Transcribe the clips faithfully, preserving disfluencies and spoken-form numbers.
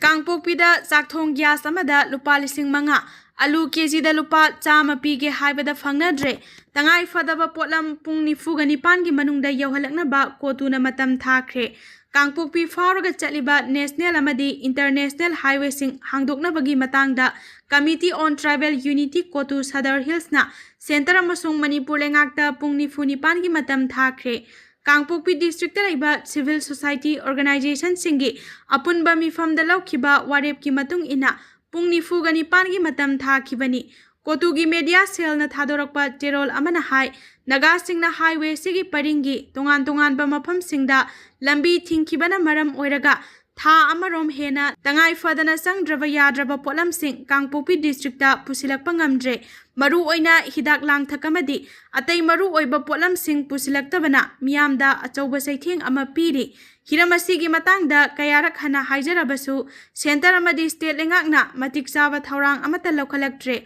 ꯀꯥꯡꯄꯣꯛꯄꯤꯗ ꯆꯥꯛꯊꯣꯡ ꯒ꯭ꯌꯥꯁ ꯑꯃꯗ ꯂꯨꯄꯥ ꯂꯤꯁꯤꯡ ꯃꯉꯥ, ꯑꯂꯨ ꯀꯦꯖꯤꯗ ꯂꯨꯄꯥ ꯆꯥꯝꯃ ꯄꯤꯒꯦ ꯍꯥꯏꯕꯗ ꯐꯪꯅꯗ꯭ꯔꯦ꯫ ꯇꯉꯥꯏ ꯐꯗꯕ ꯄꯣꯠꯂꯝ ꯄꯨꯡ ꯅꯤꯐꯨꯒ ꯅꯤꯄꯥꯟꯒꯤ ꯃꯅꯨꯡꯗ ꯌꯧꯍꯜꯂꯛꯅꯕ ꯀꯣꯇꯨꯅ ꯃꯇꯝ ꯊꯥꯈ꯭ꯔꯦ꯫ ꯀꯥꯡꯄꯣꯛꯄꯤ ꯐꯥꯎꯔꯒ ꯆꯠꯂꯤꯕ ꯅꯦꯁꯅꯦꯜ ꯑꯃꯗꯤ ꯏꯟꯇꯔꯅꯦꯁꯅꯦꯜ ꯍꯥꯏꯋꯦꯁꯤꯡ ꯍꯥꯡꯗꯣꯛꯅꯕꯒꯤ ꯃꯇꯥꯡꯗ Committee on Tribal Unity ꯀꯣꯇꯨ ꯁꯗꯔ ꯍꯤꯜꯁꯅ ꯁꯦꯟꯇꯔ ꯑꯃꯁꯨꯡ ꯃꯅꯤꯄꯨꯔ ꯂꯩꯉꯥꯛꯇ ꯄꯨꯡ ꯅꯤꯐꯨ ꯅꯤꯄꯥꯟꯒꯤ ꯃꯇꯝ ꯊꯥꯈ꯭ꯔꯦ꯫ ꯀꯥꯡꯄꯣꯛꯄꯤ ꯗꯤꯁꯇ꯭ꯔꯤꯛꯇ ꯂꯩꯕ ꯁꯤꯚꯤꯜ ꯁꯣꯁꯥꯏꯇꯤ ꯑꯣꯔꯒꯅꯥꯏꯖꯦꯁꯟꯁꯤꯡꯒꯤ ꯑꯄꯨꯟꯕ ꯃꯤꯐꯝꯗ ꯂꯧꯈꯤꯕ ꯋꯥꯔꯦꯞꯀꯤ ꯃꯇꯨꯡ ꯏꯟꯅ ꯄꯨꯡ ꯅꯤꯐꯨꯒ ꯅꯤꯄꯥꯟꯒꯤ ꯃꯇꯝ ꯊꯥꯈꯤꯕꯅꯤ꯫ ꯀꯣꯇꯨꯒꯤ ꯃꯦꯗꯤꯌꯥ ꯁꯦꯜꯅ ꯊꯥꯗꯣꯔꯛꯄ ꯆꯦꯔꯣꯜ ꯑꯃꯅ ꯍꯥꯏ, ꯅꯥꯒꯥꯁꯤꯡꯅ ꯍꯥꯏꯋꯦ ꯑꯁꯤꯒꯤ ꯄꯔꯤꯡꯒꯤ ꯇꯣꯉꯥꯟ ꯇꯣꯉꯥꯟꯕ ꯃꯐꯝꯁꯤꯡꯗ ꯂꯝꯕꯤ ꯊꯤꯡꯈꯤꯕꯅ ꯃꯔꯝ ꯑꯣꯏꯔꯒ ꯊꯥ ꯑꯃꯔꯣꯝ ꯍꯦꯟꯅ ꯇꯉꯥꯏ ꯐꯗꯅ ꯆꯪꯗ꯭ꯔꯕ ꯌꯥꯗ꯭ꯔꯕ ꯄꯣꯠꯂꯝꯁꯤꯡ ꯀꯥꯡꯄꯣꯛꯄꯤ ꯗꯤꯁꯇ꯭ꯔꯤꯛꯇ ꯄꯨꯁꯤꯜꯂꯛꯄ ꯉꯝꯗ꯭ꯔꯦ꯫ ꯃꯔꯨꯑꯣꯏꯅ ꯍꯤꯗꯥꯛ ꯂꯥꯡꯊꯛ ꯑꯃꯗꯤ ꯑꯇꯩ ꯃꯔꯨꯑꯣꯏꯕ ꯄꯣꯠꯂꯝꯁꯤꯡ ꯄꯨꯁꯤꯜꯂꯛꯇꯕꯅ ꯃꯤꯌꯥꯝꯗ ꯑꯆꯧꯕ ꯆꯩꯊꯦꯡ ꯑꯃ ꯄꯤꯔꯤ꯫ ꯍꯤꯔꯝ ꯑꯁꯤꯒꯤ ꯃꯇꯥꯡꯗ ꯀꯌꯥꯔꯛ ꯍꯟꯅ ꯍꯥꯏꯖꯔꯕꯁꯨ, ꯁꯦꯟꯇꯔ ꯑꯃꯗꯤ ꯁ꯭ꯇꯦꯠ ꯂꯩꯉꯥꯛꯅ ꯃꯇꯤꯛ ꯆꯥꯕ ꯊꯧꯔꯥꯡ ꯑꯃꯠꯇ ꯂꯧꯈꯠꯂꯛꯇ꯭ꯔꯦ꯫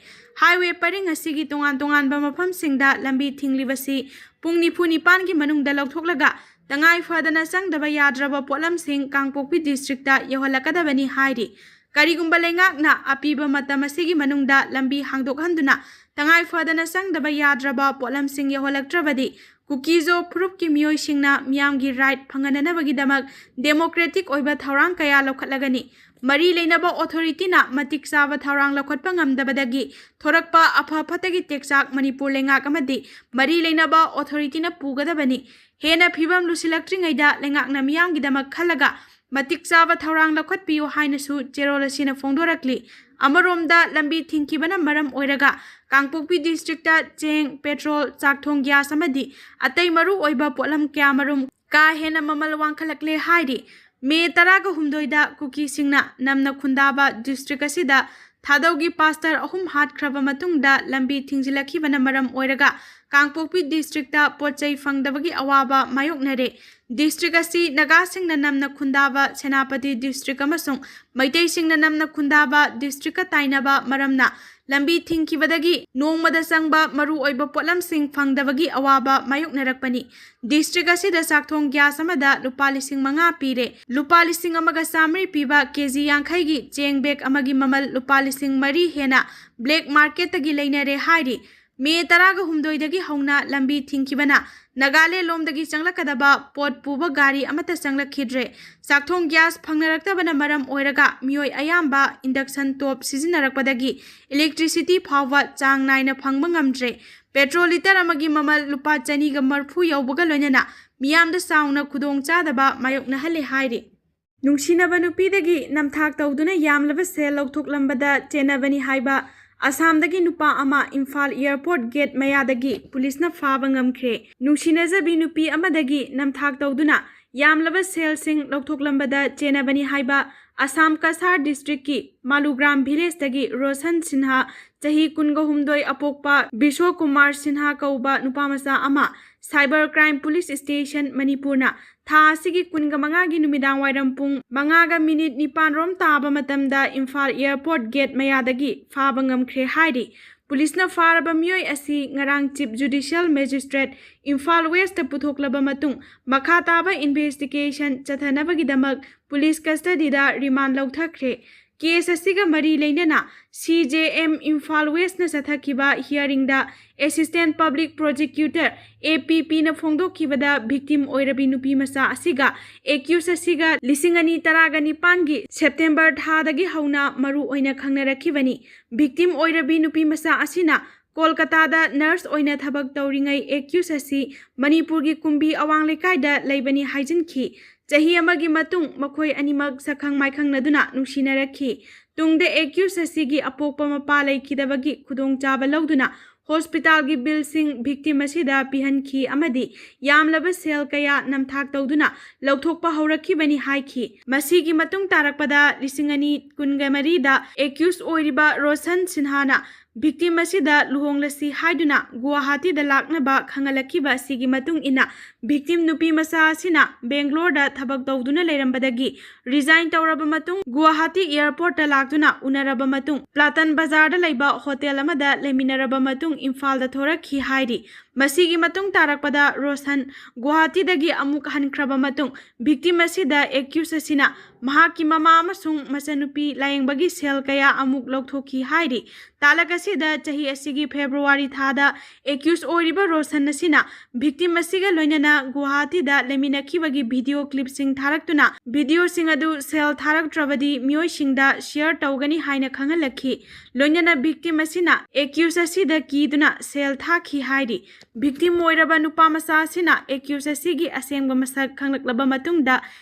ꯍꯥꯏꯋꯦ ꯄꯔꯤꯡ ꯑꯁꯤꯒꯤ ꯇꯣꯉꯥꯟ ꯇꯣꯉꯥꯟꯕ ꯃꯐꯝꯁꯤꯡꯗ ꯂꯝꯕꯤ ꯊꯤꯡꯂꯤꯕꯁꯤ ꯄꯨꯡ ꯅꯤꯐꯨ ꯅꯤꯄꯥꯟꯒꯤ ꯃꯅꯨꯡꯗ ꯂꯧꯊꯣꯛꯂꯒ ꯇꯉꯥꯏ ꯐꯗꯅ ꯆꯪꯗꯕ ꯌꯥꯗ꯭ꯔꯕ ꯄꯣꯠꯂꯝꯁꯤꯡ ꯀꯥꯡꯄꯣꯛꯄꯤ ꯗꯤꯁꯇ꯭ꯔꯤꯛꯇ ꯌꯧꯍꯜꯂꯛꯀꯗꯕꯅꯤ ꯍꯥꯏꯔꯤ꯫ ꯀꯔꯤꯒꯨꯝꯕ ꯂꯩꯉꯥꯛꯅ ꯑꯄꯤꯕ ꯃꯇꯝ ꯑꯁꯤꯒꯤ ꯃꯅꯨꯡꯗ ꯂꯝꯕꯤ ꯍꯥꯡꯗꯣꯛꯍꯟꯗꯨꯅ ꯇꯉꯥꯏ ꯐꯗꯅ ꯆꯪꯗꯕ ꯌꯥꯗ꯭ꯔꯕ ꯄꯣꯠꯂꯝꯁꯤꯡ ꯌꯧꯍꯜꯂꯛꯇ꯭ꯔꯕꯗꯤ ꯀꯨꯀꯤꯖꯣ ꯐꯨꯔꯨꯞꯀꯤ ꯃꯤꯑꯣꯏꯁꯤꯡꯅ ꯃꯤꯌꯥꯝꯒꯤ ꯔꯥꯏꯠ ꯐꯪꯍꯟꯅꯅꯕꯒꯤꯗꯃꯛ ꯗꯦꯃꯣꯀ꯭ꯔꯦꯇꯤꯛ ꯑꯣꯏꯕ ꯊꯧꯔꯥꯡ ꯀꯌꯥ ꯂꯧꯈꯠꯂꯒꯅꯤ꯫ ꯃꯔꯤ ꯂꯩꯅꯕ ꯑꯣꯊꯣꯔꯤꯇꯤꯅ ꯃꯇꯤꯛ ꯆꯥꯕ ꯊꯧꯔꯥꯡ ꯂꯧꯈꯠꯄ ꯉꯝꯗꯕꯗꯒꯤ ꯊꯣꯔꯛꯄ ꯑꯐ ꯐꯠꯇꯒꯤ ꯇꯦꯛꯆꯥꯛ ꯃꯅꯤꯄꯨꯔ ꯂꯩꯉꯥꯛ ꯑꯃꯗꯤ ꯃꯔꯤ ꯂꯩꯅꯕ ꯑꯣꯊꯣꯔꯤꯇꯤꯅ ꯄꯨꯒꯗꯕꯅꯤ꯫ ꯍꯦꯟꯅ ꯐꯤꯕꯝ ꯂꯨꯁꯤꯜꯂꯛꯇ꯭ꯔꯤꯉꯩꯗ ꯂꯩꯉꯥꯛꯅ ꯃꯤꯌꯥꯝꯒꯤꯗꯃꯛ ꯈꯜꯂꯒ ꯃꯇꯤꯛ ꯆꯥꯕ ꯊꯧꯔꯥꯡ ꯂꯧꯈꯠꯄꯤꯌꯨ ꯍꯥꯏꯅꯁꯨ ꯆꯦꯔꯣꯜ ꯑꯁꯤꯅ ꯐꯣꯡꯗꯣꯔꯛꯂꯤ꯫ ꯑꯃꯔꯣꯝꯗ ꯂꯝꯕꯤ ꯊꯤꯡꯈꯤꯕꯅ ꯃꯔꯝ ꯑꯣꯏꯔꯒ ꯀꯥꯡꯄꯣꯛꯄꯤ ꯗꯤꯁꯇ꯭ꯔꯤꯛꯇ ꯆꯦꯡ, ꯄꯦꯇ꯭ꯔꯣꯜ, ꯆꯥꯛꯊꯣꯡ ꯒ꯭ꯌꯥꯁ ꯑꯃꯗꯤ ꯑꯇꯩ ꯃꯔꯨ ꯑꯣꯏꯕ ꯄꯣꯠꯂꯝ ꯀꯌꯥꯃꯔꯨꯝ ꯀꯥ ꯍꯦꯟꯅ ꯃꯃꯜ ꯋꯥꯡꯈꯠꯂꯛꯂꯦ ꯍꯥꯏꯔꯤ꯫ ꯃꯦ ꯇꯔꯥꯒ ꯍꯨꯝꯗꯣꯏꯗ ꯀꯨꯀꯤꯁꯤꯡꯅ ꯅꯝꯅ ꯈꯨꯟꯗꯥꯕ ꯗꯤꯁꯇ꯭ꯔꯤꯛ ꯑꯁꯤꯗ ꯊꯥꯗꯧꯒꯤ ꯄꯥꯁꯇꯔ ꯑꯍꯨꯝ ꯍꯥꯠꯈ꯭ꯔꯕ ꯃꯇꯨꯡꯗ ꯂꯝꯕꯤ ꯊꯤꯡꯖꯤꯜꯂꯛꯈꯤꯕꯅ ꯃꯔꯝ ꯑꯣꯏꯔꯒ ꯀꯥꯡꯄꯣꯛꯄꯤ ꯗꯤꯁꯇ꯭ꯔꯤꯛꯇ ꯄꯣꯠ ꯆꯩ ꯐꯪꯗꯕꯒꯤ ꯑꯋꯥꯕ ꯃꯥꯌꯣꯛꯅꯔꯦ꯫ ꯗꯤꯁꯇ꯭ꯔꯤꯛ ꯑꯁꯤ ꯅꯥꯒꯥꯁꯤꯡꯅ ꯅꯝꯅ ꯈꯨꯟꯗꯥꯕ ꯁꯦꯅꯥꯄꯇꯤ ꯗꯤꯁꯇ꯭ꯔꯤꯛ ꯑꯃꯁꯨꯡ ꯃꯩꯇꯩꯁꯤꯡꯅ ꯅꯝꯅ ꯈꯨꯟꯗꯥꯕ ꯗꯤꯁꯇ꯭ꯔꯤꯛꯀ ꯇꯥꯏꯅꯕ ꯃꯔꯝꯅ ꯂꯝꯕꯤ ꯊꯤꯡꯈꯤꯕꯗꯒꯤ ꯅꯣꯡꯃꯗ ꯆꯪꯕ ꯃꯔꯨꯑꯣꯏꯕ ꯄꯣꯠꯂꯝꯁꯤꯡ ꯐꯪꯗꯕꯒꯤ ꯑꯋꯥꯕ ꯃꯥꯌꯣꯛꯅꯔꯛꯄꯅꯤ꯫ ꯗꯤꯁꯇ꯭ꯔꯤꯛ ꯑꯁꯤꯗ ꯆꯥꯛꯊꯣꯡ ꯒ꯭ꯌꯥꯁ ꯑꯃꯗ ꯂꯨꯄꯥ ꯂꯤꯁꯤꯡ ꯃꯉꯥ ꯄꯤꯔꯦ꯫ ꯂꯨꯄꯥ ꯂꯤꯁꯤꯡ ꯑꯃꯒ ꯆꯥꯃꯔꯤ ꯄꯤꯕ ꯀꯦ ꯖꯤ ꯌꯥꯡꯈꯩꯒꯤ ꯆꯦꯡ ꯕꯦꯒ ꯑꯃꯒꯤ ꯃꯃꯜ ꯂꯨꯄꯥ ꯂꯤꯁꯤꯡ ꯃꯔꯤ ꯍꯦꯟꯅ ꯕ꯭ꯂꯦꯛ ꯃꯥꯔꯀꯦꯠꯇꯒꯤ ꯂꯩꯅꯔꯦ ꯍꯥꯏꯔꯤ꯫ ꯃꯦ ꯇꯔꯥꯍꯨꯝꯗꯣꯏꯗꯒꯤ ꯍꯧꯅ ꯂꯝꯕꯤ ꯊꯤꯡꯈꯤꯕꯅ ꯅꯥꯒꯥꯂꯦꯟ ꯂꯣꯝꯗꯒꯤ ꯆꯪꯂꯛꯀꯗꯕ ꯄꯣꯠ ꯄꯨꯕ ꯒꯥꯔꯤ ꯑꯃꯠꯇ ꯆꯪꯂꯛꯈꯤꯗ꯭ꯔꯦ꯫ ꯆꯥꯛꯊꯣꯡ ꯒ꯭ꯌꯥꯁ ꯐꯪꯅꯔꯛꯇꯕꯅ ꯃꯔꯝ ꯑꯣꯏꯔꯒ ꯃꯤꯑꯣꯏ ꯑꯌꯥꯝꯕ ꯏꯟꯗꯛꯁꯟ ꯇꯣꯞ ꯁꯤꯖꯤꯟꯅꯔꯛꯄꯗꯒꯤ ꯏꯂꯦꯛꯇ꯭ꯔꯤꯁꯤꯇꯤ ꯐꯥꯎꯕ ꯆꯥꯡ ꯅꯥꯏꯅ ꯐꯪꯕ ꯉꯝꯗ꯭ꯔꯦ꯫ ꯄꯦꯇ꯭ꯔꯣꯜ ꯂꯤꯇꯔ ꯑꯃꯒꯤ ꯃꯃꯜ ꯂꯨꯄꯥ ꯆꯅꯤꯒ ꯃꯔꯐꯨ ꯌꯧꯕꯒ ꯂꯣꯏꯅꯅ ꯃꯤꯌꯥꯝꯗ ꯆꯥꯎꯅ ꯈꯨꯗꯣꯡꯆꯥꯗꯕ ꯃꯥꯌꯣꯛꯅꯍꯜꯂꯦ ꯍꯥꯏꯔꯤ꯫ ꯅꯨꯡꯁꯤꯅꯕ ꯅꯨꯄꯤꯗꯒꯤ ꯅꯝꯊꯥꯛ ꯇꯧꯗꯨꯅ ꯌꯥꯝꯂꯕ ꯁꯦꯜ ꯂꯧꯊꯣꯛꯂꯝꯕꯗ ꯆꯦꯟꯅꯕꯅꯤ ꯍꯥꯏꯕ ꯑꯁꯥꯝꯗꯒꯤ ꯅꯨꯄꯥ ꯑꯃ ꯏꯝꯐꯥꯜ ꯑꯦꯌꯔꯄꯣꯔꯠ ꯒꯦꯠ ꯃꯌꯥꯗꯒꯤ ꯄꯨꯂꯤꯁꯅ ꯐꯥꯕ ꯉꯝꯈ꯭ꯔꯦ꯫ ꯅꯨꯡꯁꯤꯅꯖꯕꯤ ꯅꯨꯄꯤ ꯑꯃꯗꯒꯤ ꯅꯝꯊꯥꯛ ꯇꯧꯗꯨꯅ ꯌꯥꯝꯂꯕ ꯁꯦꯜꯁꯤꯡ ꯂꯧꯊꯣꯛꯂꯝꯕꯗ ꯆꯦꯟꯅꯕꯅꯤ ꯍꯥꯏꯕ ꯑꯁꯥꯝ ꯀꯁꯥꯔ ꯗꯤꯁꯇ꯭ꯔꯤꯛꯀꯤ ꯃꯥꯂꯨꯒ꯭ꯔꯥꯝ ꯚꯤꯂꯦꯖꯇꯒꯤ ꯔꯣꯁꯟ ꯁꯤꯟꯍꯥ, ꯆꯍꯤ ꯀꯨꯟꯒ ꯍꯨꯝꯗꯣꯏ, ꯑꯄꯣꯛꯄ ꯕꯤꯁ꯭ꯋ ꯀꯨꯃꯥꯔ ꯁꯤꯟꯍꯥ ꯀꯧꯕ ꯅꯨꯄꯥ ꯃꯆꯥ ꯑꯃ ꯁꯥꯏꯕꯔ ꯀ꯭ꯔꯥꯏꯝ ꯄꯨꯂꯤꯁ ꯁ꯭ꯇꯦꯁꯟ ꯃꯅꯤꯄꯨꯔꯅ ꯊꯥ ꯑꯁꯤꯒꯤ ꯀꯨꯟꯒ ꯃꯉꯥꯒꯤ ꯅꯨꯃꯤꯗꯥꯡ ꯋꯥꯏꯔꯝ ꯄꯨꯡ ꯃꯉꯥꯒ ꯃꯤꯅꯤꯠ ꯅꯤꯄꯥꯟ ꯔꯣꯝ ꯇꯥꯕ ꯃꯇꯝꯗ ꯏꯝꯐꯥꯜ ꯑꯦꯌꯔꯄꯣꯔꯠ ꯒꯦꯠ ꯃꯌꯥꯗꯒꯤ ꯐꯥꯕ ꯉꯝꯈ꯭ꯔꯦ ꯍꯥꯏꯔꯤ꯫ ꯄꯨꯂꯤꯁꯅ ꯐꯥꯔꯕ ꯃꯤꯑꯣꯏ ꯑꯁꯤ ꯉꯔꯥꯡ chief judicial magistrate Imphal west ꯄꯨꯊꯣꯛꯂꯕ ꯃꯇꯨꯡ ꯃꯈꯥ ꯇꯥꯕ ꯏꯟꯚꯦꯁꯇꯤꯒꯦꯁꯟ ꯆꯠꯊꯅꯕꯒꯤꯗꯃꯛ ꯄꯨꯂꯤꯁ ꯀꯁꯇꯗꯤꯗ ꯔꯤꯃꯥꯟ ꯂꯧꯊꯈ꯭ꯔꯦ꯫ ꯀꯦꯁ ꯑꯁꯤꯒ ꯃꯔꯤ ꯂꯩꯅꯅ ꯁꯤ ꯖꯦ ꯑꯦꯝ ꯏꯝꯐꯥꯜ ꯋꯦꯁꯅ ꯆꯠꯊꯈꯤꯕ ꯍꯤꯌꯥꯔꯤꯡꯗ assistant public prosecutor, A P ꯄꯤꯅ ꯐꯣꯡꯗꯣꯛꯈꯤꯕꯗ ꯚꯤꯛꯇꯤꯝ ꯑꯣꯏꯔꯕꯤ ꯅꯨꯄꯤ ꯃꯆꯥ ꯑꯁꯤꯒ ꯑꯦꯀ꯭ꯌꯨꯁ ꯑꯁꯤꯒ ꯂꯤꯁꯤꯡ ꯑꯅꯤ ꯇꯔꯥꯒ ꯅꯤꯄꯥꯟꯒꯤ ꯁꯦꯞꯇꯦꯝꯕꯔ ꯊꯥꯗꯒꯤ ꯍꯧꯅ ꯃꯔꯨ ꯑꯣꯏꯅ ꯈꯪꯅꯔꯛꯈꯤꯕꯅꯤ꯫ ꯚꯤꯛꯇꯤꯝ ꯑꯣꯏꯔꯕꯤ ꯅꯨꯄꯤ ꯃꯆꯥ ꯑꯁꯤꯅ ꯀꯣꯜꯀꯇꯥꯗ ꯅꯔꯁ ꯑꯣꯏꯅ ꯊꯕꯛ ꯇꯧꯔꯤꯉꯩ ꯑꯦꯀ꯭ꯌꯨꯁ ꯑꯁꯤ ꯃꯅꯤꯄꯨꯔꯒꯤ ꯀꯨꯝꯕꯤ ꯑꯋꯥꯡ ꯂꯩꯀꯥꯏꯗ ꯂꯩꯕꯅꯤ ꯍꯥꯏꯖꯤꯟꯈꯤ꯫ ꯆꯍꯤ ꯑꯃꯒꯤ ꯃꯇꯨꯡ ꯃꯈꯣꯏ ꯑꯅꯤꯃꯛ ꯁꯛꯈꯪ ꯃꯥꯏꯈꯪꯅꯗꯨꯅ ꯅꯨꯡꯁꯤꯅꯔꯛꯈꯤ꯫ ꯇꯨꯡꯗ ꯑꯦꯀ꯭ꯌꯨꯁ ꯑꯁꯤꯒꯤ ꯑꯄꯣꯛꯄ ꯃꯄꯥ ꯂꯩꯈꯤꯗꯕꯒꯤ ꯈꯨꯗꯣꯡꯆꯥꯕ ꯂꯧꯗꯨꯅ ꯍꯣꯁꯄꯤꯇꯥꯜꯒꯤ ꯕꯤꯜꯁꯤꯡ ꯚꯤꯛꯇꯤꯝ ꯑꯁꯤꯗ ꯄꯤꯍꯟꯈꯤ ꯑꯃꯗꯤ ꯌꯥꯝꯂꯕ ꯁꯦꯜ ꯀꯌꯥ ꯅꯝꯊꯥꯛ ꯇꯧꯗꯨꯅ ꯂꯧꯊꯣꯛꯄ ꯍꯧꯔꯛꯈꯤꯕꯅꯤ ꯍꯥꯏꯈꯤ꯫ ꯃꯁꯤꯒꯤ ꯃꯇꯨꯡ ꯇꯥꯔꯛꯄꯗ ꯂꯤꯁꯤꯡ ꯑꯅꯤ ꯀꯨꯟꯒ ꯃꯔꯤꯗ ꯑꯦꯀ꯭ꯌꯨꯁ ꯑꯣꯏꯔꯤꯕ ꯔꯣꯁꯟ ꯁꯤꯟꯍꯥꯅ ꯚꯤꯛꯇꯤꯝ ꯑꯁꯤꯗ ꯂꯨꯍꯣꯡꯂꯁꯤ ꯍꯥꯏꯗꯨꯅ ꯒꯨꯋꯥꯍꯥꯇꯤꯗ ꯂꯥꯛꯅꯕ ꯈꯪꯍꯜꯂꯛꯈꯤꯕ ꯑꯁꯤꯒꯤ ꯃꯇꯨꯡ ꯏꯟꯅ, ꯚꯤꯛꯇꯤꯝ ꯅꯨꯄꯤ ꯃꯆꯥ ꯑꯁꯤꯅ ꯕꯦꯡꯒ꯭ꯂꯣꯔꯗ ꯊꯕꯛ ꯇꯧꯗꯨꯅ ꯂꯩꯔꯝꯕꯗꯒꯤ ꯔꯤꯖꯥꯏꯟ ꯇꯧꯔꯕ ꯃꯇꯨꯡ ꯒꯨꯋꯥꯍꯥꯇꯤ ꯑꯦꯌꯔꯄꯣꯔꯠꯇ ꯂꯥꯛꯇꯨꯅ ꯎꯅꯔꯕ ꯃꯇꯨꯡ ꯄ꯭ꯂꯥꯇꯟ ꯕꯖꯥꯔꯗ ꯂꯩꯕ ꯍꯣꯇꯦꯜ ꯑꯃꯗ ꯂꯩꯃꯤꯟꯅꯔꯕ ꯃꯇꯨꯡ ꯏꯝꯐꯥꯜꯗ ꯊꯣꯔꯛꯈꯤ ꯍꯥꯏꯔꯤ꯫ ꯃꯁꯤꯒꯤ ꯃꯇꯨꯡ ꯇꯥꯔꯛꯄꯗ ꯔꯣꯁꯟ ꯒꯨꯋꯥꯍꯥꯇꯤꯗꯒꯤ ꯑꯃꯨꯛ ꯍꯟꯈ꯭ꯔꯕ ꯃꯇꯨꯡ ꯚꯤꯛꯇꯤꯝ ꯑꯁꯤꯗ ꯑꯦꯀ꯭ꯌꯨꯁ ꯑꯁꯤꯅ ꯃꯍꯥꯛꯀꯤ ꯃꯃꯥ ꯑꯃꯁꯨꯡ ꯃꯆꯟꯅꯨꯄꯤ ꯂꯥꯌꯦꯡꯕꯒꯤ ꯁꯦꯜ ꯀꯌꯥ ꯑꯃꯨꯛ ꯂꯧꯊꯣꯛꯈꯤ ꯍꯥꯏꯔꯤ꯫ ꯇꯥꯂꯛ ꯑꯁꯤꯗ ꯆꯍꯤ ꯑꯁꯤꯒꯤ ꯐꯦꯕ꯭ꯔꯨꯋꯥꯔꯤ ꯊꯥꯗ ꯑꯦꯀ꯭ꯌꯨꯁ ꯑꯣꯏꯔꯤꯕ ꯔꯣꯁꯟ ꯑꯁꯤꯅ ꯚꯤꯛꯇꯤꯝ ꯑꯁꯤꯒ ꯂꯣꯏꯅꯅ ꯒꯨꯋꯥꯍꯥꯇꯤꯗ ꯂꯩꯃꯤꯟꯅꯈꯤꯕꯒꯤ ꯚꯤꯗꯤꯑꯣ ꯀ꯭ꯂꯤꯞꯁꯤꯡ ꯊꯥꯔꯛꯇꯨꯅ ꯚꯤꯗꯤꯑꯣꯁꯤꯡ ꯑꯗꯨ ꯁꯦꯜ ꯊꯥꯔꯛꯇ꯭ꯔꯕꯗꯤ ꯃꯤꯑꯣꯏꯁꯤꯡꯗ ꯁꯤꯌꯔ ꯇꯧꯒꯅꯤ ꯍꯥꯏꯅ ꯈꯪꯍꯜꯂꯛꯈꯤ꯫ ꯂꯣꯏꯅꯅ ꯚꯤꯛꯇꯤꯝ ꯑꯁꯤꯅ ꯑꯦꯀ꯭ꯌꯨꯁ ꯑꯁꯤꯗ ꯀꯤꯗꯨꯅ ꯁꯦꯜ ꯊꯥꯈꯤ ꯍꯥꯏꯔꯤ꯫ ꯚꯤꯛꯇꯤꯝ ꯑꯣꯏꯔꯕ ꯅꯨꯄꯥ ꯃꯆꯥ ꯑꯁꯤꯅ ꯑꯦꯀ꯭ꯌꯨꯁ ꯑꯁꯤꯒꯤ ꯑꯁꯦꯡꯕ ꯃꯁꯛ ꯈꯪꯂꯛꯂꯕ ꯃꯇꯨꯡꯗ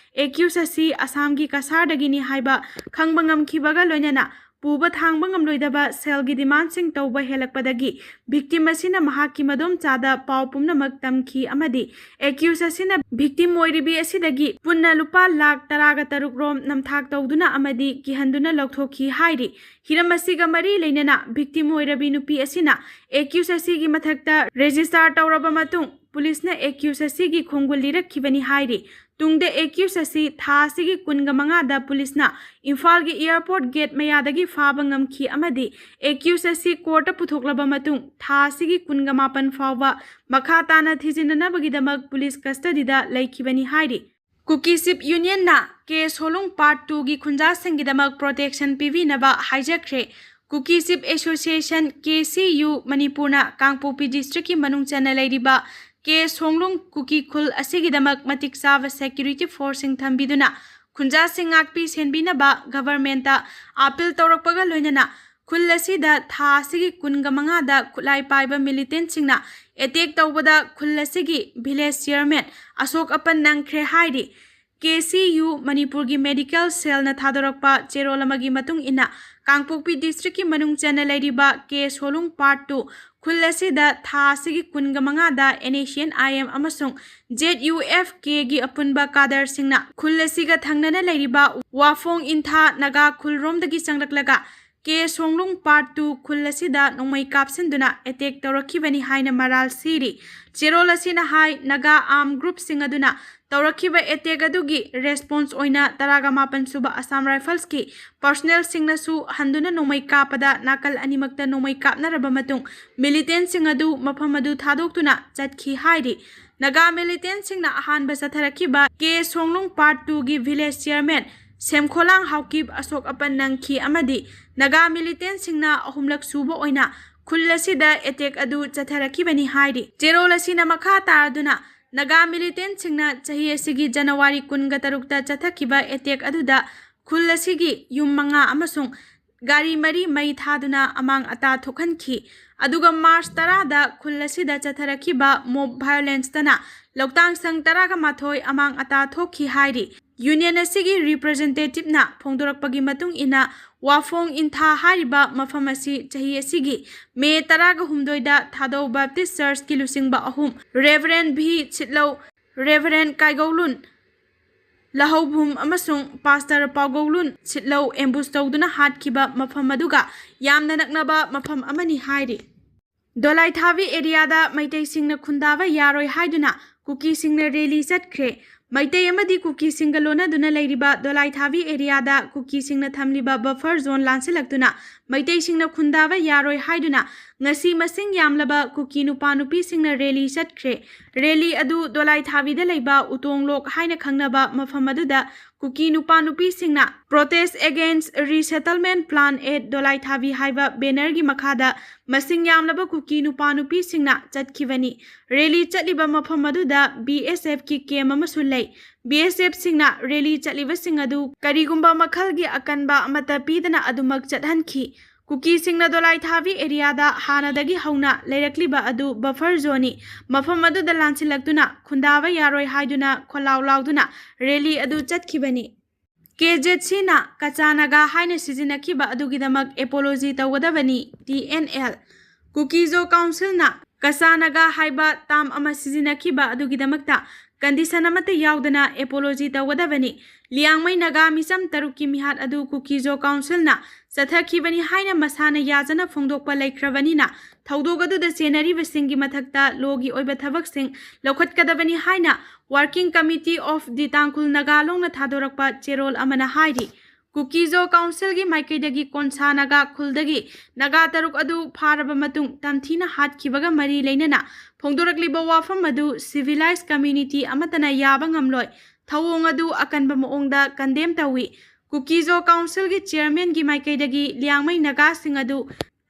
ꯑꯦꯀ꯭ꯌꯨꯁ ꯑꯁꯤ ꯑꯁꯥꯝꯒꯤ ꯀꯁꯥꯔꯗꯒꯤꯅꯤ ꯍꯥꯏꯕ ꯈꯪꯕ ꯉꯝꯈꯤꯕꯒ ꯂꯣꯏꯅꯅ ꯄꯨꯕ ꯊꯥꯡꯕ ꯉꯝꯂꯣꯏꯗꯕ ꯁꯦꯜꯒꯤ ꯗꯤꯃꯥꯟꯁꯤꯡ ꯇꯧꯕ ꯍꯦꯜꯂꯛꯄꯗꯒꯤ ꯚꯤꯛꯇꯤꯝ ꯑꯁꯤꯅ ꯃꯍꯥꯛꯀꯤ ꯃꯗꯣꯝꯆꯥꯗ ꯄꯥꯎ ꯄꯨꯝꯅꯃꯛ ꯇꯝꯈꯤ ꯑꯃꯗꯤ ꯑꯦꯀ꯭ꯌꯨꯁ ꯑꯁꯤꯅ ꯚꯤꯛꯇꯤꯝ ꯑꯣꯏꯔꯤꯕꯤ ꯑꯁꯤꯗꯒꯤ ꯄꯨꯟꯅ ꯂꯨꯄꯥ ꯂꯥꯈ ꯇꯔꯥꯒ ꯇꯔꯨꯛ ꯔꯣꯝ ꯅꯝꯊꯥꯛ ꯇꯧꯗꯨꯅ ꯑꯃꯗꯤ ꯀꯤꯍꯟꯗꯨꯅ ꯂꯧꯊꯣꯛꯈꯤ ꯍꯥꯏꯔꯤ꯫ ꯍꯤꯔꯝ ꯑꯁꯤꯒ ꯃꯔꯤ ꯂꯩꯅꯅ ꯚꯤꯛꯇꯤꯝ ꯑꯣꯏꯔꯕꯤ ꯅꯨꯄꯤ ꯑꯁꯤꯅ ꯑꯦꯀ꯭ꯌꯨꯁ ꯑꯁꯤꯒꯤ ꯃꯊꯛꯇ ꯔꯦꯖꯤꯁꯇꯥꯔ ꯇꯧꯔꯕ ꯃꯇꯨꯡ ꯄꯨꯂꯤꯁꯅ ꯑꯦꯀ꯭ꯌꯨꯁ ꯑꯁꯤꯒꯤ ꯈꯣꯡꯒꯨꯜ ꯂꯤꯔꯛꯈꯤꯕꯅꯤ ꯍꯥꯏꯔꯤ꯫ ꯇꯨꯡꯗ ꯑꯦꯀ꯭ꯌꯨꯁ ꯑꯁꯤ ꯊꯥ ꯑꯁꯤꯒꯤ ꯀꯨꯟꯒ ꯃꯉꯥꯗ ꯄꯨꯂꯤꯁꯅ ꯏꯝꯐꯥꯜꯒꯤ ꯑꯦꯌꯔꯄꯣꯔꯠ ꯒꯦꯠ ꯃꯌꯥꯗꯒꯤ ꯐꯥꯕ ꯉꯝꯈꯤ ꯑꯃꯗꯤ ꯑꯦꯀ꯭ꯌꯨꯁ ꯑꯁꯤ ꯀꯣꯔꯠꯇ ꯄꯨꯊꯣꯛꯂꯕ ꯃꯇꯨꯡ ꯊꯥ ꯑꯁꯤꯒꯤ ꯀꯨꯟꯒ ꯃꯥꯄꯟ ꯐꯥꯎꯕ ꯃꯈꯥ ꯇꯥꯅ ꯊꯤꯖꯤꯟꯅꯅꯕꯒꯤꯗꯃꯛ ꯄꯨꯂꯤꯁ ꯀꯁꯇꯗꯤꯗ ꯂꯩꯈꯤꯕꯅꯤ ꯍꯥꯏꯔꯤ꯫ ꯀꯨꯀꯤ ꯆꯤꯞ ꯌꯨꯅꯤꯌꯟꯅ ꯀꯦ ꯁꯣꯂꯨꯡ ꯄꯥꯔꯠ ꯇꯨꯒꯤ ꯈꯨꯟꯖꯥꯁꯤꯡꯒꯤꯗꯃꯛ ꯄ꯭ꯔꯣꯇꯦꯛꯁꯟ ꯄꯤꯕꯤꯅꯕ ꯍꯥꯏꯖꯈ꯭ꯔꯦ꯫ Kuki chief association, K C U, ꯃꯅꯤꯄꯨꯔꯅ ꯀꯥꯡꯄꯣꯛꯄꯤ ꯗꯤꯁꯇ꯭ꯔꯤꯛꯀꯤ ꯃꯅꯨꯡ ꯆꯟꯅ ꯂꯩꯔꯤꯕ ꯀꯦ ꯁꯣꯡꯂꯨꯡ ꯀꯨꯀꯤ ꯈꯨꯜ ꯑꯁꯤꯒꯤꯗꯃꯛ ꯃꯇꯤꯛ ꯆꯥꯕ ꯁꯦꯀ꯭ꯌꯨꯔꯤꯇꯤ ꯐꯣꯔꯁꯁꯤꯡ ꯊꯝꯕꯤꯗꯨꯅ ꯈꯨꯟꯖꯥꯁꯤꯡ ꯉꯥꯛꯄꯤ ꯁꯦꯟꯕꯤꯅꯕ ꯒꯚꯔꯟꯃꯦꯟꯠꯇ ꯑꯥꯄꯤꯜ ꯇꯧꯔꯛꯄꯒ ꯂꯣꯏꯅꯅ ꯈꯨꯜ ꯑꯁꯤꯗ ꯊꯥ ꯑꯁꯤꯒꯤ ꯀꯨꯟꯒ ꯃꯉꯥꯗ ꯈꯨꯠꯂꯥꯏ ꯄꯥꯏꯕ ꯃꯤꯂꯤꯇꯦꯟꯠꯁꯤꯡꯅ ꯑꯦꯇꯦꯛ ꯇꯧꯕꯗ ꯈꯨꯜ ꯑꯁꯤꯒꯤ ꯚꯤꯂꯦꯖ ꯆꯤꯌꯔꯃꯦꯟ ꯑꯁꯣꯛ ꯑꯄꯟ ꯅꯪꯈ꯭ꯔꯦ ꯍꯥꯏꯔꯤ꯫ ꯀꯦ ꯁꯤ ꯌꯨ ꯃꯅꯤꯄꯨꯔꯒꯤ ꯃꯦꯗꯤꯀꯦꯜ ꯁꯦꯜꯅ ꯊꯥꯗꯣꯔꯛꯄ ꯆꯦꯔꯣꯜ ꯑꯃꯒꯤ ꯃꯇꯨꯡ ꯏꯟꯅ, ꯀꯥꯡꯄꯣꯛꯄꯤ ꯗꯤꯁꯇ꯭ꯔꯤꯛꯀꯤ ꯃꯅꯨꯡ ꯆꯟꯅ ꯂꯩꯔꯤꯕ ꯀꯦ ꯁꯣꯂꯨꯡ ꯄꯥꯔꯠ ꯇꯨ ꯈꯨꯜ ꯑꯁꯤꯗ ꯊꯥ ꯑꯁꯤꯒꯤ ꯀꯨꯟꯒ ꯃꯉꯥꯗ N S C N I M ꯑꯃꯁꯨꯡ ꯖꯦꯗ ꯌꯨ ꯑꯦꯐ ꯀꯦꯒꯤ ꯑꯄꯨꯟꯕ ꯀꯥꯗꯔꯁꯤꯡꯅ ꯈꯨꯜ ꯑꯁꯤꯒ ꯊꯪꯅꯅ ꯂꯩꯔꯤꯕ ꯋꯥꯐꯣꯡ ꯏꯟꯊꯥ ꯅꯥꯒꯥ ꯈꯨꯜꯔꯣꯝꯗꯒꯤ ꯆꯪꯂꯛꯂꯒ ꯀꯦ ꯁꯣꯡꯂꯨꯡ ꯄꯥꯔꯠ ꯇꯨ ꯈꯨꯜ ꯑꯁꯤꯗ ꯅꯣꯡꯃꯩ ꯀꯥꯞꯁꯤꯟꯗꯨꯅ ꯑꯦꯇꯦꯛ ꯇꯧꯔꯛꯈꯤꯕꯅꯤ ꯍꯥꯏꯅ ꯃꯔꯥꯜ ꯁꯤꯔꯤ꯫ ꯆꯦꯔꯣꯜ ꯑꯁꯤꯅ ꯍꯥꯏ, ꯅꯥꯒꯥ ꯑꯥꯔꯝ ꯒ꯭ꯔꯨꯞꯁꯤꯡ ꯑꯗꯨꯅ ꯇꯧꯔꯛꯈꯤꯕ ꯑꯦꯇꯦꯛ ꯑꯗꯨꯒꯤ ꯔꯦꯁꯄꯣꯟꯁ ꯑꯣꯏꯅ ꯇꯔꯥꯒ ꯃꯥꯄꯟ ꯁꯨꯕ ꯑꯁꯥꯝ ꯔꯥꯏꯐꯜꯁꯀꯤ ꯄꯔꯁꯣꯅꯦꯜꯁꯤꯡꯅꯁꯨ ꯍꯟꯗꯨꯅ ꯅꯣꯡꯃꯩ ꯀꯥꯞꯄꯗ ꯅꯥꯀꯜ ꯑꯅꯤꯃꯛꯇ ꯅꯣꯡꯃꯩ ꯀꯥꯞꯅꯔꯕ ꯃꯇꯨꯡ ꯃꯤꯂꯤꯇꯦꯟꯁꯤꯡ ꯑꯗꯨ ꯃꯐꯝ ꯑꯗꯨ ꯊꯥꯗꯣꯛꯇꯨꯅ ꯆꯠꯈꯤ ꯍꯥꯏꯔꯤ꯫ ꯅꯥꯒꯥ ꯃꯤꯂꯤꯇꯦꯟꯁꯤꯡꯅ ꯑꯍꯥꯟꯕ ꯆꯠꯊꯔꯛꯈꯤꯕ ꯀꯦ ꯁꯣꯡꯂꯨꯡ ꯄꯥꯔꯠ ꯇꯨꯒꯤ ꯚꯤꯂꯦꯖ ꯆꯤꯌꯔꯃꯦꯟ ꯁꯦꯝꯈꯣꯂꯥꯡ ꯍꯥꯎꯀꯤꯞ ꯑꯁꯣꯛ ꯑꯄꯟ ꯅꯪꯈꯤ ꯑꯃꯗꯤ ꯅꯥꯒꯥ ꯃꯤꯂꯤꯇꯦꯟꯁꯤꯡꯅ ꯑꯍꯨꯝꯂꯛ ꯁꯨꯕ ꯑꯣꯏꯅ ꯈꯨꯜ ꯑꯁꯤꯗ ꯑꯦꯇꯦꯛ ꯑꯗꯨ ꯆꯠꯊꯔꯛꯈꯤꯕꯅꯤ ꯍꯥꯏꯔꯤ꯫ ꯆꯦꯔꯣꯜ ꯑꯁꯤꯅ ꯃꯈꯥ ꯇꯥꯔꯗꯨꯅ ꯅꯥꯒꯥ ꯃꯤꯂꯤꯇꯦꯟꯁꯤꯡꯅ ꯆꯍꯤ ꯑꯁꯤꯒꯤ ꯖꯅꯋꯥꯔꯤ ꯀꯨꯟꯒ ꯇꯔꯨꯛꯇ ꯆꯠꯊꯈꯤꯕ ꯑꯦꯇꯦꯛ ꯑꯗꯨꯗ ꯈꯨꯜ ꯑꯁꯤꯒꯤ ꯌꯨꯝ ꯃꯉꯥ ꯑꯃꯁꯨꯡ ꯒꯥꯔꯤ ꯃꯔꯤ ꯃꯩ ꯊꯥꯗꯨꯅ ꯑꯃꯥꯡ ꯑꯇꯥ ꯊꯣꯛꯍꯟꯈꯤ꯫ ꯑꯗꯨꯒ ꯃꯥꯔꯆ ꯇꯔꯥꯗ ꯈꯨꯜ ꯑꯁꯤꯗ ꯆꯠꯊꯔꯛꯈꯤꯕ ꯃꯣꯕ ꯚꯥꯏꯑꯣꯂꯦꯟꯁꯇꯅ ꯂꯧꯇꯥꯡꯁꯪ ꯇꯔꯥꯒ ꯃꯥꯊꯣꯏ ꯑꯃꯥꯡ ꯑꯇꯥ ꯊꯣꯛꯈꯤ ꯍꯥꯏꯔꯤ꯫ ꯌꯨꯅꯤꯌꯟ ꯑꯁꯤꯒꯤ ꯔꯤꯄ꯭ꯔꯖꯦꯟꯇꯦꯇꯤꯞꯅ ꯐꯣꯡꯗꯣꯔꯛꯄꯒꯤ ꯃꯇꯨꯡ ꯏꯟꯅ, ꯋꯥꯐꯣꯡ ꯏꯟꯊꯥ ꯍꯥꯏꯔꯤꯕ ꯃꯐꯝ ꯑꯁꯤ ꯆꯍꯤ ꯑꯁꯤꯒꯤ ꯃꯦ ꯇꯔꯥꯒ ꯍꯨꯝꯗꯣꯏꯗ ꯊꯥꯗꯧ ꯕꯦꯞꯇꯤꯁ ꯆꯔꯆꯀꯤ ꯂꯨꯆꯤꯡꯕ ꯑꯍꯨꯝ, ꯔꯦꯚꯔꯦꯟ ꯚꯤ ꯁꯤꯠꯂꯧ, ꯔꯦꯚꯔꯦꯟ ꯀꯥꯏꯒꯧꯂꯨꯟ ꯂꯍꯧꯚꯨꯝ ꯑꯃꯁꯨꯡ ꯄꯥꯁꯇꯔ ꯄꯥꯎꯒꯧꯂꯨꯟ ꯁꯤꯠꯂꯧ ꯑꯦꯝꯕꯨꯁ ꯇꯧꯗꯨꯅ ꯍꯥꯠꯈꯤꯕ ꯃꯐꯝ ꯑꯗꯨꯒ ꯌꯥꯝꯅ ꯅꯛꯅꯕ ꯃꯐꯝ ꯑꯃꯅꯤ ꯍꯥꯏꯔꯤ꯫ ꯗꯣꯂꯥꯏꯊꯥꯕꯤ ꯑꯦꯔꯤꯌꯥꯗ ꯃꯩꯇꯩꯁꯤꯡꯅ ꯈꯨꯟꯗꯥꯕ ꯌꯥꯔꯣꯏ ꯍꯥꯏꯗꯨꯅ ꯀꯨꯀꯤꯁꯤꯡꯅ ꯔꯦꯂꯤ ꯆꯠꯈ꯭ꯔꯦ꯫ ꯃꯩꯇꯩ ꯑꯃꯗꯤ ꯀꯨꯀꯤꯁꯤꯡꯒ ꯂꯣꯟꯅꯗꯨꯅ ꯂꯩꯔꯤꯕ ꯗꯣꯂꯥꯏꯊꯥꯕꯤ ꯑꯦꯔꯤꯌꯥꯗ ꯀꯨꯀꯤꯁꯤꯡꯅ ꯊꯝꯂꯤꯕ ꯕꯐꯔ ꯖꯣꯟ ꯂꯥꯟꯁꯤꯜꯂꯛꯇꯨꯅ ꯃꯩꯇꯩꯁꯤꯡꯅ ꯈꯨꯟꯗꯥꯕ ꯌꯥꯔꯣꯏ ꯍꯥꯏꯗꯨꯅ ꯉꯁꯤ ꯃꯁꯤꯡ ꯌꯥꯝꯂꯕ ꯀꯨꯀꯤ ꯅꯨꯄꯥ ꯅꯨꯄꯤꯁꯤꯡꯅ ꯔꯦꯂꯤ ꯆꯠꯈ꯭ꯔꯦ꯫ ꯔꯦꯂꯤ ꯑꯗꯨ ꯗꯣꯂꯥꯏꯊꯥꯕꯤꯗ ꯂꯩꯕ ꯎꯇꯣꯡ ꯂꯣꯛ ꯍꯥꯏꯅ ꯈꯪꯅꯕ ꯃꯐꯝ ꯑꯗꯨꯗ ꯀꯨꯀꯤ ꯅꯨꯄꯥ ꯅꯨꯄꯤꯁꯤꯡꯅ Protest Against Resettlement Plan at ꯗꯣꯂꯥꯏꯊꯥꯕꯤ ꯍꯥꯏꯕ ꯕꯦꯅꯔꯒꯤ ꯃꯈꯥꯗ ꯃꯁꯤꯡ ꯌꯥꯝꯂꯕ ꯀꯨꯀꯤ ꯅꯨꯄꯥ ꯅꯨꯄꯤꯁꯤꯡꯅ ꯆꯠꯈꯤꯕꯅꯤ꯫ ꯔꯦꯂꯤ ꯆꯠꯂꯤꯕ ꯃꯐꯝ ꯑꯗꯨꯗ ꯕꯤ ꯑꯦꯁ ꯑꯦꯐꯀꯤ ꯀꯦꯝ ꯑꯃꯁꯨ ꯂꯩ꯫ ꯕꯤ ꯑꯦꯁ ꯑꯦꯐꯁꯤꯡꯅ ꯔꯦꯂꯤ ꯆꯠꯂꯤꯕꯁꯤꯡ ꯑꯗꯨ ꯀꯔꯤꯒꯨꯝꯕ ꯃꯈꯜꯒꯤ ꯑꯀꯟꯕ ꯑꯃꯠꯇ ꯄꯤꯗꯅ ꯑꯗꯨꯃꯛ ꯆꯠꯍꯟꯈꯤ꯫ ꯀꯨꯀꯤꯁꯤꯡꯅ ꯗꯣꯂꯥꯏꯊꯥꯕꯤ ꯑꯦꯔꯤꯌꯥꯗ ꯍꯥꯟꯅꯗꯒꯤ ꯍꯧꯅ ꯂꯩꯔꯛꯂꯤꯕ ꯑꯗꯨ ꯕꯐꯔ ꯖꯣꯟꯅꯤ꯫ ꯃꯐꯝ ꯑꯗꯨꯗ ꯂꯥꯟꯁꯤꯜꯂꯛꯇꯨꯅ ꯈꯨꯟꯗꯥꯕ ꯌꯥꯔꯣꯏ ꯍꯥꯏꯗꯨꯅ ꯈꯣꯜꯂꯥꯎ ꯂꯥꯎꯗꯨꯅ ꯔꯦꯂꯤ ꯑꯗꯨ ꯆꯠꯈꯤꯕꯅꯤ꯫ ꯀꯦ ꯖꯦꯠ ꯁꯤꯅ ꯀꯆꯥ ꯅꯥꯒꯥ ꯍꯥꯏꯅ ꯁꯤꯖꯤꯟꯅꯈꯤꯕ ꯑꯗꯨꯒꯤꯗꯃꯛ ꯑꯦꯄꯣꯂꯣꯖꯤ ꯇꯧꯒꯗꯕꯅꯤ, ꯇꯤ ꯑꯦꯟ ꯑꯦꯜ꯫ ꯀꯨꯀꯤꯖꯣ ꯀꯥꯎꯟꯁꯤꯜꯅ ꯀꯆꯥ ꯅꯥꯒꯥ ꯍꯥꯏꯕ ꯇꯥꯝ ꯑꯃ ꯁꯤꯖꯤꯟꯅꯈꯤꯕ ꯑꯗꯨꯒꯤꯗꯃꯛꯇ ꯀꯟꯗꯤꯁꯟ ꯑꯃꯠꯇ ꯌꯥꯎꯗꯅ ꯑꯦꯄꯣꯂꯣꯖꯤ ꯇꯧꯒꯗꯕꯅꯤ꯫ ꯂꯤꯌꯥꯡꯃꯩ ꯅꯥꯒꯥ ꯃꯤꯆꯝ ꯇꯔꯨꯛꯀꯤ ꯃꯤꯍꯥꯠ ꯑꯗꯨ ꯀꯨꯀꯤꯖꯣ ꯀꯥꯎꯟꯁꯤꯜꯅ ꯆꯠꯊꯈꯤꯕꯅꯤ ꯍꯥꯏꯅ ꯃꯁꯥꯅ ꯌꯥꯖꯅ ꯐꯣꯡꯗꯣꯛꯄ ꯂꯩꯈ꯭ꯔꯕꯅꯤꯅ, ꯊꯧꯗꯣꯛ ꯑꯗꯨꯗ ꯆꯦꯟꯅꯔꯤꯕꯁꯤꯡꯒꯤ ꯃꯊꯛꯇ ꯂꯣꯒꯤ ꯑꯣꯏꯕ ꯊꯕꯛꯁꯤꯡ ꯂꯧꯈꯠꯀꯗꯕꯅꯤ ꯍꯥꯏꯅ Working Committee of the Tangkhul Naga Long ꯅ ꯊꯥꯗꯣꯔꯛꯄ ꯆꯦꯔꯣꯜ ꯑꯃꯅ ꯍꯥꯏꯔꯤ꯫ ꯀꯨꯀꯤꯖꯣ ꯀꯥꯎꯟꯁꯤꯜꯒꯤ ꯃꯥꯏꯀꯩꯗꯒꯤ ꯀꯣꯟꯁꯥ ꯅꯥꯒꯥ ꯈꯨꯜꯗꯒꯤ ꯅꯥꯒꯥ ꯇꯔꯨꯛ ꯑꯗꯨ ꯐꯥꯔꯕ ꯃꯇꯨꯡ ꯇꯝꯊꯤꯅ ꯍꯥꯠꯈꯤꯕꯒ ꯃꯔꯤ ꯂꯩꯅꯅ ꯐꯣꯡꯗꯣꯔꯛꯂꯤꯕ ꯋꯥꯐꯝ ꯑꯗꯨ ꯁꯤꯚꯤꯂꯥꯏꯖ ꯀꯝꯃ꯭ꯌꯨꯅꯤꯇꯤ ꯑꯃꯠꯇꯅ ꯌꯥꯕ ꯉꯝꯂꯣꯏ꯫ ꯊꯧꯑꯣꯡ ꯑꯗꯨ ꯑꯀꯟꯕ ꯃꯑꯣꯡꯗ ꯀꯟꯗꯦꯝ ꯇꯧꯏ꯫ ꯀꯨꯀꯤꯖꯣ ꯀꯥꯎꯟꯁꯤꯜꯒꯤ ꯆꯤꯌꯔꯃꯦꯟꯒꯤ ꯃꯥꯏꯀꯩꯗꯒꯤ ꯂꯤꯌꯥꯡꯃꯩ ꯅꯥꯒꯥꯁꯤꯡ ꯑꯗꯨ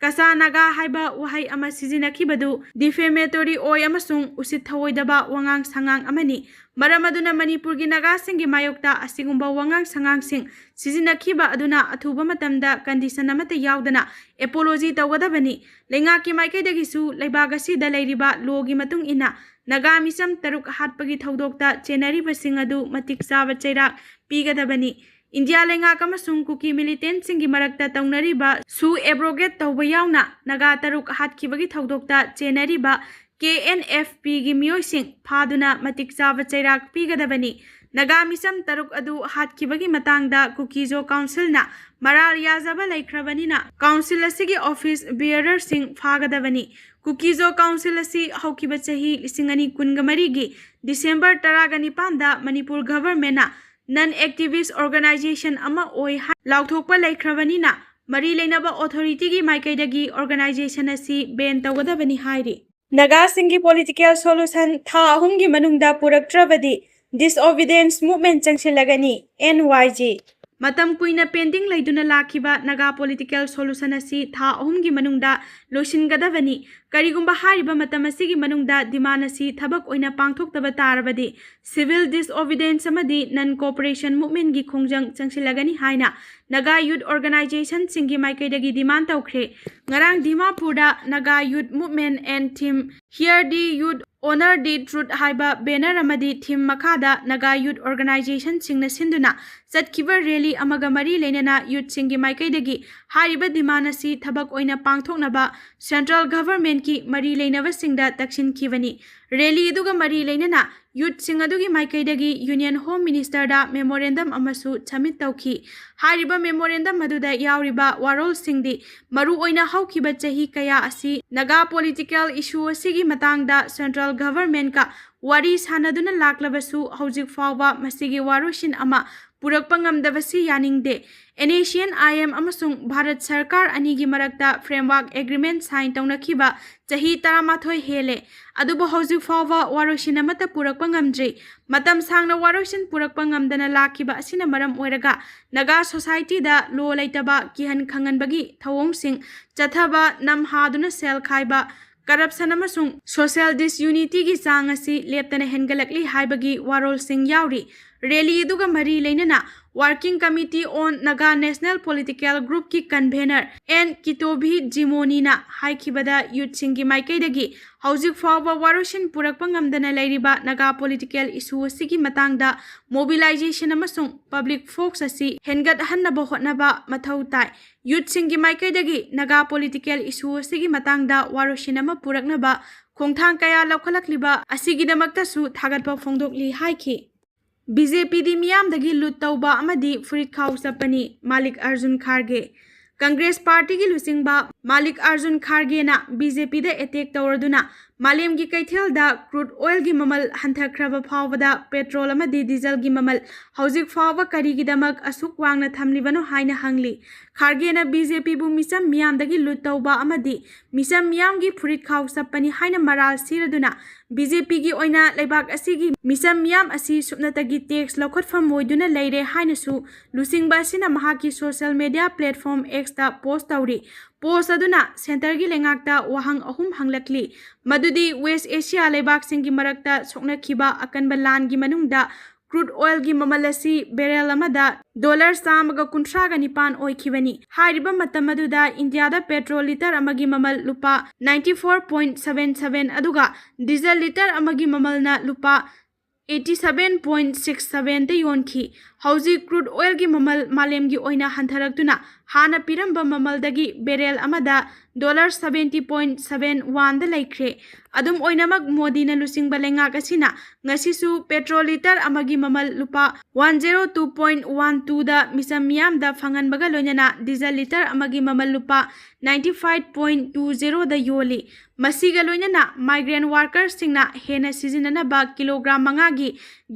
ꯀꯆꯥ ꯅꯥꯒꯥ ꯍꯥꯏꯕ ꯋꯥꯍꯩ ꯑꯃ ꯁꯤꯖꯤꯟꯅꯈꯤꯕꯗꯨ ꯗꯤꯐꯦꯃꯦꯇꯣꯔꯤ ꯑꯣꯏ ꯑꯃꯁꯨꯡ ꯎꯁꯤꯠ ꯊꯑꯣꯏꯗꯕ ꯋꯥꯉꯥꯡ ꯁꯉꯥꯡ ꯑꯃꯅꯤ꯫ ꯃꯔꯝ ꯑꯗꯨꯅ ꯃꯅꯤꯄꯨꯔꯒꯤ ꯅꯥꯒꯥꯁꯤꯡꯒꯤ ꯃꯥꯌꯣꯛꯇ ꯑꯁꯤꯒꯨꯝꯕ ꯋꯥꯉꯥꯡ ꯁꯉꯥꯡꯁꯤꯡ ꯁꯤꯖꯤꯟꯅꯈꯤꯕ ꯑꯗꯨꯅ ꯑꯊꯨꯕ ꯃꯇꯝꯗ ꯀꯟꯗꯤꯁꯟ ꯑꯃꯠꯇ ꯌꯥꯎꯗꯅ ꯑꯦꯄꯣꯂꯣꯖꯤ ꯇꯧꯒꯗꯕꯅꯤ꯫ ꯂꯩꯉꯥꯛꯀꯤ ꯃꯥꯏꯀꯩꯗꯒꯤꯁꯨ ꯂꯩꯕꯥꯛ ꯑꯁꯤꯗ ꯂꯩꯔꯤꯕ ꯂꯣꯒꯤ ꯃꯇꯨꯡ ꯏꯟꯅ ꯅꯥꯒꯥ ꯃꯤꯆꯝ ꯇꯔꯨꯛ ꯍꯥꯠꯄꯒꯤ ꯊꯧꯗꯣꯛꯇ ꯆꯦꯟꯅꯔꯤꯕꯁꯤꯡ ꯑꯗꯨ ꯃꯇꯤꯛ ꯆꯥꯕ ꯆꯩꯔꯥꯛ ꯄꯤꯒꯗꯕꯅꯤ꯫ ꯏꯟꯗꯤꯌꯥ ꯂꯩꯉꯥꯛ ꯑꯃꯁꯨꯡ ꯀꯨꯀꯤ ꯃꯤꯂꯤꯇꯦꯟꯠꯁꯤꯡꯒꯤ ꯃꯔꯛꯇ ꯇꯧꯅꯔꯤꯕ ꯁꯨ ꯑꯦꯕ꯭ꯔꯣꯒꯦꯠ ꯇꯧꯕ ꯌꯥꯎꯅ ꯅꯥꯒꯥ ꯇꯔꯨꯛ ꯍꯥꯠꯈꯤꯕꯒꯤ ꯊꯧꯗꯣꯛꯇ ꯆꯦꯟꯅꯔꯤꯕ ꯀꯦ ꯑꯦꯟ ꯑꯦꯐ ꯄꯤꯒꯤ ꯃꯤꯑꯣꯏꯁꯤꯡ ꯐꯥꯗꯨꯅ ꯃꯇꯤꯛ ꯆꯥꯕ ꯆꯩꯔꯥꯛ ꯄꯤꯒꯗꯕꯅꯤ꯫ ꯅꯥꯒꯥ ꯃꯤꯆꯝ ꯇꯔꯨꯛ ꯑꯗꯨ ꯍꯥꯠꯈꯤꯕꯒꯤ ꯃꯇꯥꯡꯗ ꯀꯨꯀꯤꯖꯣ ꯀꯥꯎꯟꯁꯤꯜꯅ ꯃꯔꯥꯜ ꯌꯥꯖꯕ ꯂꯩꯈ꯭ꯔꯕꯅꯤꯅ ꯀꯥꯎꯟꯁꯤꯜ ꯑꯁꯤꯒꯤ ꯑꯣꯐꯤꯁ ꯕꯤꯌꯔꯔꯁꯤꯡ ꯐꯥꯒꯗꯕꯅꯤ꯫ ꯀꯨꯀꯤꯖꯣ ꯀꯥꯎꯟꯁꯤꯜ ꯑꯁꯤ ꯍꯧꯈꯤꯕ ꯆꯍꯤ ꯂꯤꯁꯤꯡ ꯑꯅꯤ ꯀꯨꯟꯒ ꯃꯔꯤꯒꯤ ꯗꯤꯁꯦꯝꯕꯔ ꯇꯔꯥꯒ ꯅꯤꯄꯥꯟꯗ ꯃꯅꯤꯄꯨꯔ ꯒꯚꯔꯟꯃꯦꯟꯠꯅ ꯅꯟ ꯑꯦꯛꯇꯤꯚꯤꯁ ꯑꯣꯔꯒꯅꯥꯏꯖꯦꯁꯟ ꯑꯃ ꯑꯣꯏ ꯍꯥꯏ ꯂꯥꯎꯊꯣꯛꯄ ꯂꯩꯈ꯭ꯔꯕꯅꯤꯅ ꯃꯔꯤ ꯂꯩꯅꯕ ꯑꯣꯊꯣꯔꯤꯇꯤꯒꯤ ꯃꯥꯏꯀꯩꯗꯒꯤ ꯑꯣꯔꯒꯅꯥꯏꯖꯦꯁꯟ ꯑꯁꯤ ꯕꯦꯟ ꯇꯧꯒꯗꯕꯅꯤ ꯍꯥꯏꯔꯤ꯫ ꯅꯥꯒꯥꯁꯤꯡꯒꯤ ꯄꯣꯂꯤꯇꯤꯀꯦꯜ ꯁꯣꯂꯨꯁꯟ ꯊꯥ ꯑꯍꯨꯝꯒꯤ ꯃꯅꯨꯡꯗ ꯄꯨꯔꯛꯇ꯭ꯔꯕꯗꯤ ꯗꯤꯁꯑꯣꯕꯤꯗꯤꯌꯦꯟꯁ ꯃꯨꯚꯃꯦꯟꯠ ꯆꯪꯁꯤꯜꯂꯒꯅꯤ, ꯑꯦꯟ ꯋꯥꯏ ꯖꯤ꯫ ꯃꯇꯝ ꯀꯨꯏꯅ ꯄꯦꯟꯗꯤꯡ ꯂꯩꯗꯨꯅ ꯂꯥꯛꯈꯤꯕ ꯅꯥꯒꯥ ꯄꯣꯂꯤꯇꯤꯀꯦꯜ ꯁꯣꯂꯨꯁꯟ ꯑꯁꯤ ꯊꯥ ꯑꯍꯨꯝꯒꯤ ꯃꯅꯨꯡꯗ ꯂꯣꯏꯁꯤꯟꯒꯗꯕꯅꯤ꯫ ꯀꯔꯤꯒꯨꯝꯕ ꯍꯥꯏꯔꯤꯕ ꯃꯇꯝ ꯑꯁꯤꯒꯤ ꯃꯅꯨꯡꯗ ꯗꯤꯃꯥꯟ ꯑꯁꯤ ꯊꯕꯛ ꯑꯣꯏꯅ ꯄꯥꯡꯊꯣꯛꯇꯕ ꯇꯥꯔꯕꯗꯤ ꯁꯤꯚꯤꯜ ꯗꯤꯁꯑꯣꯕꯤꯗꯤꯌꯦꯟꯁ ꯑꯃꯗꯤ ꯅꯟ ꯀꯣꯑꯣꯄꯔꯦꯁꯟ ꯃꯨꯚꯃꯦꯟꯠꯀꯤ ꯈꯣꯡꯖꯪ ꯆꯪꯁꯤꯜꯂꯒꯅꯤ ꯍꯥꯏꯅ ꯅꯥꯒꯥ ꯌꯨꯊ ꯑꯣꯔꯒꯅꯥꯏꯖꯦꯁꯟꯁꯤꯡꯒꯤ ꯃꯥꯏꯀꯩꯗꯒꯤ ꯗꯤꯃꯥꯟ ꯇꯧꯈ꯭ꯔꯦ꯫ ꯉꯔꯥꯡ ꯗꯤꯃꯥꯄꯨꯔꯗ Naga youth movement and theme Hear the Youth, Honor the Truth ꯍꯥꯏꯕ ꯕꯦꯅꯔ ꯑꯃꯗꯤ ꯊꯤꯝ ꯃꯈꯥꯗ ꯅꯥꯒꯥ ꯌꯨꯊ ꯑꯣꯔꯒꯅꯥꯏꯖꯦꯁꯟꯁꯤꯡꯅ ꯁꯤꯟꯗꯨꯅ ꯆꯠꯈꯤꯕ ꯔꯦꯂꯤ ꯑꯃꯒ ꯃꯔꯤ ꯂꯩꯅꯅ ꯌꯨꯊꯁꯤꯡꯒꯤ ꯃꯥꯏꯀꯩꯗꯒꯤ ꯍꯥꯏꯔꯤꯕ ꯗꯤꯃꯥꯟ ꯑꯁꯤ ꯊꯕꯛ ꯑꯣꯏꯅ ꯄꯥꯡꯊꯣꯛꯅꯕ ꯁꯦꯟꯇ꯭ꯔꯦꯜ ꯒꯚꯔꯟꯃꯦꯟꯠꯀꯤ ꯃꯔꯤ ꯂꯩꯅꯕꯁꯤꯡꯗ ꯇꯛꯁꯤꯟꯈꯤꯕꯅꯤ꯫ ꯔꯦꯂꯤ ꯑꯗꯨꯒ ꯃꯔꯤ ꯂꯩꯅꯅ ꯌꯨꯠꯁꯤꯡ ꯑꯗꯨꯒꯤ ꯃꯥꯏꯀꯩꯗꯒꯤ Union Home Ministerꯗ memorandum ꯑꯃꯁꯨ submit ꯇꯧꯈꯤ꯫ ꯍꯥꯏꯔꯤꯕ memorandum ꯑꯗꯨꯗ ꯌꯥꯎꯔꯤꯕ ꯋꯥꯔꯣꯜꯁꯤꯡꯗꯤ ꯃꯔꯨꯑꯣꯏꯅ ꯍꯧꯈꯤꯕ ꯆꯍꯤ ꯀꯌꯥ ꯑꯁꯤ ꯅꯥꯒꯥ political issue ꯑꯁꯤꯒꯤ ꯃꯇꯥꯡꯗ central governmentꯀ ꯋꯥꯔꯤ ꯁꯥꯟꯅꯗꯨꯅ ꯂꯥꯛꯂꯕꯁꯨ, ꯍꯧꯖꯤꯛ ꯐꯥꯎꯕ ꯃꯁꯤꯒꯤ ꯋꯥꯔꯣꯏꯁꯤꯟ ꯑꯃ ꯄꯨꯔꯛꯄ ꯉꯝꯗꯕꯁꯤ ꯌꯥꯅꯤꯡꯗꯦ꯫ NSCN-IM ꯑꯃꯁꯨꯡ ꯚꯥꯔꯠ ꯁꯔꯀꯥꯔ ꯑꯅꯤꯒꯤ ꯃꯔꯛꯇ framework agreement sign ꯇꯧꯅꯈꯤꯕ ꯆꯍꯤ ꯇꯔꯥꯃꯥꯊꯣꯏ ꯍꯦꯜꯂꯦ, ꯑꯗꯨꯕꯨ ꯍꯧꯖꯤꯛ ꯐꯥꯎꯕ ꯋꯥꯔꯣꯏꯁꯤꯟ ꯑꯃꯠꯇ ꯄꯨꯔꯛꯄ ꯉꯝꯗ꯭ꯔꯤ꯫ ꯃꯇꯝ ꯁꯥꯡꯅ ꯋꯥꯔꯣꯏꯁꯤꯟ ꯄꯨꯔꯛꯄ ꯉꯝꯗꯅ ꯂꯥꯛꯈꯤꯕ ꯑꯁꯤꯅ ꯃꯔꯝ ꯑꯣꯏꯔꯒ ꯅꯥꯒꯥ societyꯗ law ꯂꯩꯇꯕ, ꯀꯤꯍꯟ ꯈꯪꯍꯟꯕꯒꯤ ꯊꯧꯑꯣꯡꯁꯤꯡ ꯆꯠꯊꯕ, ꯅꯝ ꯍꯥꯗꯨꯅ ꯁꯦꯜ ꯈꯥꯏꯕ, corruption ꯑꯃꯁꯨꯡ social disunityꯒꯤ ꯆꯥꯡ ꯑꯁꯤ ꯂꯦꯞꯇꯅ ꯍꯦꯟꯒꯠꯂꯛꯂꯤ ꯍꯥꯏꯕꯒꯤ ꯋꯥꯔꯣꯜꯁꯤꯡ ꯌꯥꯎꯔꯤ꯫ Rally ꯑꯗꯨꯒ ꯃꯔꯤ ꯂꯩꯅꯅ Working Committee on Naga National Political Groupꯀꯤ convener N Kitobi Jimonyꯅ ꯍꯥꯏꯈꯤꯕꯗ, ꯌꯨꯠꯁꯤꯡꯒꯤ ꯃꯥꯏꯀꯩꯗꯒꯤ ꯍꯧꯖꯤꯛ ꯐꯥꯎꯕ ꯋꯥꯔꯣꯏꯁꯤꯟ ꯄꯨꯔꯛꯄ ꯉꯝꯗꯅ ꯂꯩꯔꯤꯕ ꯅꯥꯒꯥ political issue ꯑꯁꯤꯒꯤ ꯃꯇꯥꯡꯗ mobilization ꯑꯃꯁꯨꯡ public force ꯑꯁꯤ ꯍꯦꯟꯒꯠꯍꯟꯅꯕ ꯍꯣꯠꯅꯕ ꯃꯊꯧ ꯇꯥꯏ꯫ ꯌꯨꯠꯁꯤꯡꯒꯤ ꯃꯥꯏꯀꯩꯗꯒꯤ ꯅꯥꯒꯥ political issue ꯑꯁꯤꯒꯤ ꯃꯇꯥꯡꯗ ꯋꯥꯔꯣꯏꯁꯤꯟ ꯑꯃ ꯄꯨꯔꯛꯅꯕ ꯈꯣꯡꯊꯥꯡ ꯀꯌꯥ ꯂꯧꯈꯠꯂꯛꯂꯤꯕ ꯑꯁꯤꯒꯤꯗꯃꯛꯇꯁꯨ ꯊꯥꯒꯠꯄ ꯐꯣꯡꯗꯣꯛꯂꯤ ꯍꯥꯏꯈꯤ꯫ BJPꯗꯤ ꯃꯤꯌꯥꯝꯗꯒꯤ ꯂꯨꯠ ꯇꯧꯕ ꯑꯃꯗꯤ ꯐꯨꯔꯤꯠ ꯈꯥꯎ ꯆꯠꯄꯅꯤ, ꯃꯥꯂꯤꯛ ꯑꯔꯖꯨꯟ ꯈꯥꯔꯒꯦ꯫ Congress partyꯒꯤ ꯂꯨꯆꯤꯡꯕ ꯃꯥꯂꯤꯛ ꯑꯔꯖꯨꯟ ꯈꯥꯔꯒꯦꯅ BJPꯗ attack ꯇꯧꯔꯗꯨꯅ ꯃꯥꯂꯦꯝꯒꯤ ꯀꯩꯊꯦꯜꯗ crude oilꯒꯤ ꯃꯃꯜ ꯍꯟꯊꯈ꯭ꯔꯕ ꯐꯥꯎꯕꯗ petrol ꯑꯃꯗꯤ dieselꯒꯤ ꯃꯃꯜ ꯍꯧꯖꯤꯛ ꯐꯥꯎꯕ ꯀꯔꯤꯒꯤꯗꯃꯛ ꯑꯁꯨꯛ ꯋꯥꯡꯅ ꯊꯝꯂꯤꯕꯅꯣ ꯍꯥꯏꯅ ꯍꯪꯂꯤ꯫ ꯈꯥꯔꯒꯦꯅ BJPꯕꯨ ꯃꯤꯆꯝ ꯃꯤꯌꯥꯝꯗꯒꯤ ꯂꯨꯠ ꯇꯧꯕ ꯑꯃꯗꯤ ꯃꯤꯆꯝ ꯃꯤꯌꯥꯝꯒꯤ ꯐꯨꯔꯤꯠ ꯈꯥꯎ ꯆꯠꯄꯅꯤ ꯍꯥꯏꯅ ꯃꯔꯥꯜ ꯁꯤꯔꯗꯨꯅ BJPꯒꯤ ꯑꯣꯏꯅ ꯂꯩꯕꯥꯛ ꯑꯁꯤꯒꯤ ꯃꯤꯆꯝ ꯃꯤꯌꯥꯝ ꯑꯁꯤ ꯁꯨꯞꯅꯇꯒꯤ tax ꯂꯧꯈꯠꯐꯝ ꯑꯣꯏꯗꯨꯅ ꯂꯩꯔꯦ ꯍꯥꯏꯅꯁꯨ ꯂꯨꯆꯤꯡꯕ ꯑꯁꯤꯅ ꯃꯍꯥꯛꯀꯤ social media platform Xꯇ post ꯇꯧꯔꯤ꯫ Post ꯑꯗꯨꯅ centreꯒꯤ ꯂꯩꯉꯥꯛꯇ ꯋꯥꯍꯪ ꯑꯍꯨꯝ ꯍꯪꯂꯛꯂꯤ, ꯃꯗꯨꯗꯤ West Asia ꯂꯩꯕꯥꯛꯁꯤꯡꯒꯤ ꯃꯔꯛꯇ ꯁꯣꯛꯅꯈꯤꯕ ꯑꯀꯟꯕ ꯂꯥꯟꯒꯤ ꯃꯅꯨꯡꯗ crude oilꯒꯤ ꯃꯃꯜ ꯑꯁꯤ barrel ꯑꯃꯗ dollar ꯆꯥꯝꯃꯒ ꯀꯨꯟꯊ꯭ꯔꯥꯒ ꯅꯤꯄꯥꯟ ꯑꯣꯏꯈꯤꯕꯅꯤ꯫ ꯍꯥꯏꯔꯤꯕ ꯃꯇꯝ ꯑꯗꯨꯗ ꯏꯟꯗꯤꯌꯥꯗ petrol litre ꯑꯃꯒꯤ ꯃꯃꯜ ꯂꯨꯄꯥ ninety four point seven seven ꯑꯗꯨꯒ diesel litre ꯑꯃꯒꯤ ꯃꯃꯜꯅ ꯂꯨꯄꯥ eighty seven point six sevenꯗ ꯌꯣꯟꯈꯤ꯫ ꯍꯧꯖꯤꯛ crude oilꯒꯤ ꯃꯃꯜ ꯃꯥꯂꯦꯝꯒꯤ ꯑꯣꯏꯅ ꯍꯟꯊꯔꯛꯇꯨꯅ ꯍꯥꯟꯅ ꯄꯤꯔꯝꯕ ꯃꯃꯜꯗꯒꯤ barrel ꯑꯃꯗ dollar seventy point seven oneꯗ ꯂꯩꯈ꯭ꯔꯦ꯫ ꯑꯗꯨꯝ ꯑꯣꯏꯅꯃꯛ, ꯃꯣꯗꯤꯅ ꯂꯨꯆꯤꯡꯕ ꯂꯩꯉꯥꯛ ꯑꯁꯤꯅ ꯉꯁꯤꯁꯨ petrol litre ꯑꯃꯒꯤ ꯃꯃꯜ ꯂꯨꯄꯥ one zero two point one twoꯗ ꯃꯤꯆꯝ ꯃꯤꯌꯥꯝꯗ ꯐꯪꯍꯟꯕꯒ ꯂꯣꯏꯅꯅ diesel litre ꯑꯃꯒꯤ ꯃꯃꯜ ꯂꯨꯄꯥ ninety five point two zeroꯗ ꯌꯣꯜꯂꯤ꯫ ꯃꯁꯤꯒ ꯂꯣꯏꯅꯅ migrant workersꯁꯤꯡꯅ ꯍꯦꯟꯅ ꯁꯤꯖꯤꯟꯅꯅꯕ kilogram ꯃꯉꯥꯒꯤ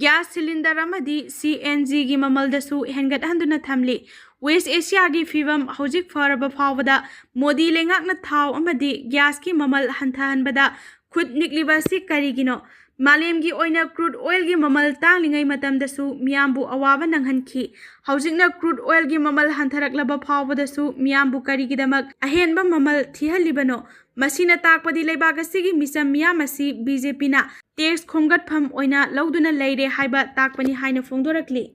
gas cylinder ꯑꯃꯗꯤ CNGꯒꯤ ꯃꯃꯜꯗꯁꯨ ꯍꯦꯟꯒꯠꯍꯟꯗꯨꯅ ꯊꯝꯂꯤ꯫ West Asiaꯒꯤ ꯐꯤꯕꯝ ꯍꯧꯖꯤꯛ ꯐꯔꯕ ꯐꯥꯎꯕꯗ ꯃꯣꯗꯤ ꯂꯩꯉꯥꯛꯅ ꯊꯥꯎ ꯑꯃꯗꯤ gasꯀꯤ ꯃꯃꯜ ꯍꯟꯊꯍꯟꯕꯗ ꯈꯨꯠ ꯅꯤꯛꯂꯤꯕ ꯑꯁꯤ ꯀꯔꯤꯒꯤꯅꯣ? ꯃꯥꯂꯦꯝꯒꯤ ꯑꯣꯏꯅ crude oilꯒꯤ ꯃꯃꯜ ꯇꯥꯡꯂꯤꯉꯩ ꯃꯇꯝꯗꯁꯨ ꯃꯤꯌꯥꯝꯕꯨ ꯑꯋꯥꯕ ꯅꯪꯍꯟꯈꯤ꯫ ꯍꯧꯖꯤꯛꯅ crude oilꯒꯤ ꯃꯃꯜ ꯍꯟꯊꯔꯛꯂꯕ ꯐꯥꯎꯕꯗꯁꯨ ꯃꯤꯌꯥꯝꯕꯨ ꯀꯔꯤꯒꯤꯗꯃꯛ ꯑꯍꯦꯟꯕ ꯃꯃꯜ ꯊꯤꯍꯜꯂꯤꯕꯅꯣ? ꯃꯁꯤꯅ ꯇꯥꯛꯄꯗꯤ ꯂꯩꯕꯥꯛ ꯑꯁꯤꯒꯤ ꯃꯤꯆꯝ ꯃꯤꯌꯥꯝ ꯑꯁꯤ BJPꯅ tax ꯈꯣꯝꯒꯠꯐꯝ ꯑꯣꯏꯅ ꯂꯧꯗꯨꯅ ꯂꯩꯔꯦ ꯍꯥꯏꯕ ꯇꯥꯛꯄꯅꯤ ꯍꯥꯏꯅ ꯐꯣꯡꯗꯣꯔꯛꯂꯤ꯫